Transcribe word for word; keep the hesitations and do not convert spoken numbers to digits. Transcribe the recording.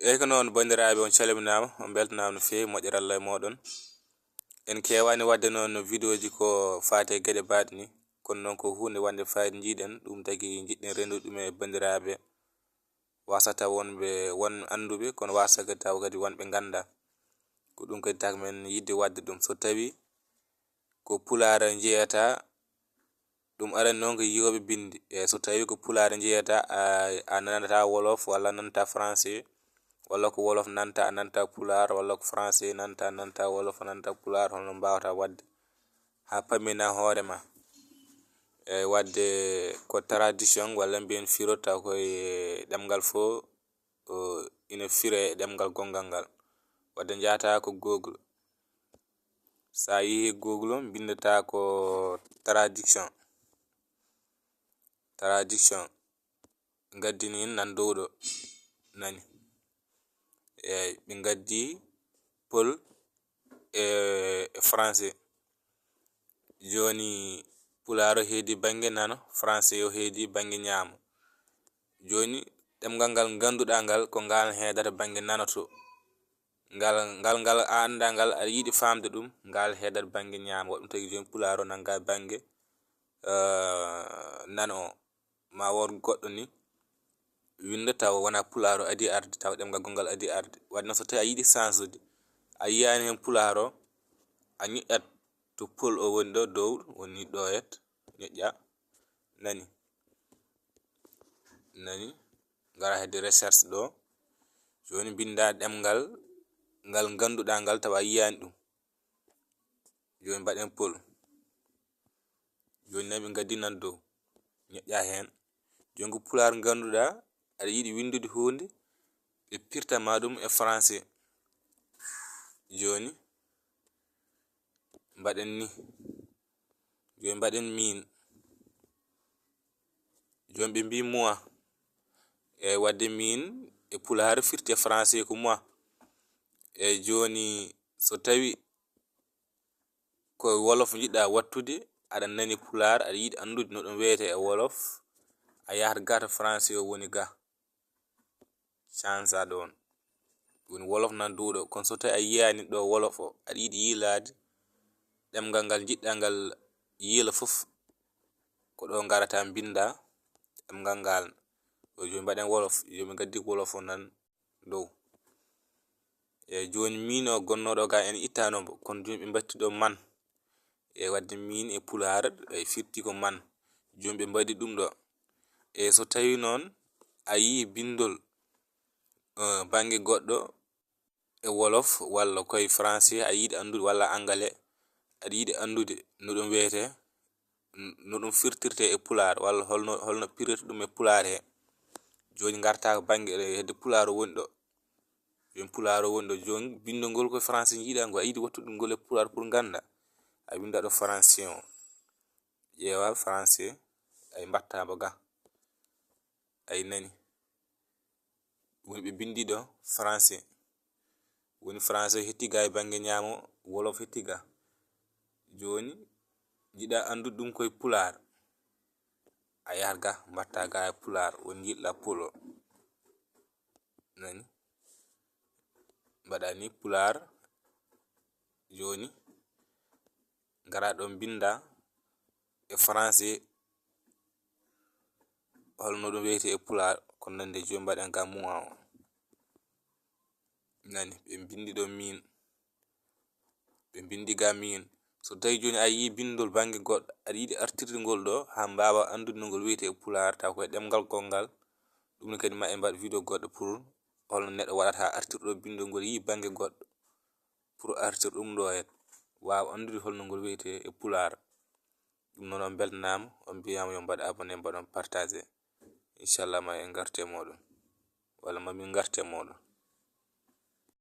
Eyi ko noon, banndiraaɓe, on calminaama, on mbeltanaama no feewi moƴƴere Allah e mooɗon. En keewaani waɗde noon vidéo ji ko faati e geɗe baɗe ni, kono noon ko huunde wonde fayida njiiɗen, ɗum tagi njiɗɗen renndude ɗum e banndiraaɓe, wasata wonɓe, won annduɓe, kono wasata kadi taw kadi wonɓe ngannda. Ko ɗum kadi tagi men yiɗde waɗde ɗum. So tawi ko Pulaar njiyata, ɗum arani noon ko yiyooɓe binndi. E so tawi ko Pulaar njiyata, a, a nanata Wolof walla nanata Français, walla ko Wolof nanta, a nanta Pulaar, walla ko Français nanta, a nanta Wolof, a nanta Pulaar, hono mbawata waɗde haa pammina hoore ma? E waɗde ko traduction walla mbiyen firo, taw koye ɗemngal fof, o, ina fire e ɗemngal gonngal ngal. Waɗde njahata ko Google. So a yehi Google, mbinndata ko traduction. Traduction. Ngaddi ni nan dow ɗo. Nani? Eey, ɓe ngaddi Pol e, e Français. Jooni Pulaar o heedi bannge nano, Français o heedi bannge ñaamo. Jooni ɗemngal ngal ngannduɗaa ngal, ko ngal heedata bannge nano to. Ngal, ngal, ngal a anndaa ngal, aɗa yiɗi faamde ɗum, ngal heedat bannge ñaamo. Waɗi ɗum tagi jooni Pulaar o nannga bannge, eh, nano o. Ma wood goɗɗo ni winnda tawa wonaa Pulaar o adii arde, tawa ɗemngal gonngal adii arde. Waɗi noon so tawi a yiɗi sansude, a yiyaani heen Pulaar o, a ñoƴƴat to Pol o woni ɗo dow, woni ɗo et, ñoƴƴa, nani? Nani? Ngara hedde recherche ɗo. Jooni mbinnda ɗemngal ngal ngannduɗaa ngal tawa a yiyaani ɗum. Jooni mbaɗen Pol. Jooni nani ɓe ngaddi nan dow. Ñoƴƴa heen. Jooni ko Pulaar ngannduɗaa, aɗa yiɗi winndude huunde, ɓe pirta ma ɗum e Français. Jooni mbaɗen ni. Jooni mbaɗen min. Jooni ɓe mbii moi. E waɗde min e Pulaar firti e Français ko moi. E jooni so tawi ko Wolof njiɗɗa waɗtude, aɗa nani Pulaar, aɗa yiɗi anndude no ɗum wiyetee e Wolof, a yahat ga to Français o woni ga. Cansa ɗoon. Woni Wolof nan dow ɗo. Kono so tawi a yiyaani ɗo Wolof o, aɗa yiɗi yiilaade ɗemngal ngal njiɗɗa ngal yiila fof, ko ɗo ngarata mbinnda ɗemngal ngal. Ko jooni mbaɗen Wolof, jooni ɓe ngaddi Wolof o nan dow. E jooni min o gonnooɗo ga en ittaano mbo, kono jooni ɓe mbatti ɗo man. E waɗde min e Pulaar, e firti ko man. Jooni ɓe mbaɗi ɗum ɗo. E so tawi noon a yii binndol, eh, bannge goɗɗo e Wolof walla koye Français, a yiɗi anndude, walla Angale, aɗa yiɗi anndude no ɗum wiyetee, n-, no ɗum firtirtee e Pulaar, walla holno, holno pirata ɗum e Pulaar he. Jooni ngarta ko bannge, eh, hedde Pulaar o woni ɗo. Jooni Pulaar o woni ɗo. Jooni binndol ngol ko Français njiɗa ngol, a yiɗi waɗtude ngol e Pulaar pour ngannda. A winnda ɗo Français o. Ƴeewa Français, ay mbatta mo ga. Ay nani. Woni ɓe binndi ɗo Français. Woni Français hetti ga e bannge ñaamo, Wolof hetti ga. Jooni njiɗa anndude ɗum koye Pulaar. A yahat ga, mbatta ga e Pulaar, woni njiɗɗa Pol o. Nani? Mbaɗa ni Pulaar, jooni ngara ɗo mbinnda e Français, holno ɗum wiyetee e Pulaar, ko nande jooni mbaɗen ga moi o. Nani, ɓe mbinndi ɗo min. Ɓe mbinndi ga min. So tawi jooni a yii binndol bannge goɗɗo, aɗa yiɗi artirde ngol ɗo, haa mbaawa anndude no ngol wiyetee e Pulaar, taw koye ɗemngal gonngal, ɗum ne kadi ma en mbaɗ vidéo goɗɗo pour holno neɗɗo waɗata haa artirɗo binndol ngol yii bannge goɗɗo, pour artir ɗum ɗo en waawa anndude holno ngol wiyetee e Pulaar. Ɗum noon, on mbeltanaama, on mbiyaama yo mbaɗ abonné, mbaɗon partagé. Inchallah, ma en ngarte mooɗon, walla ma min ngarte mooɗon.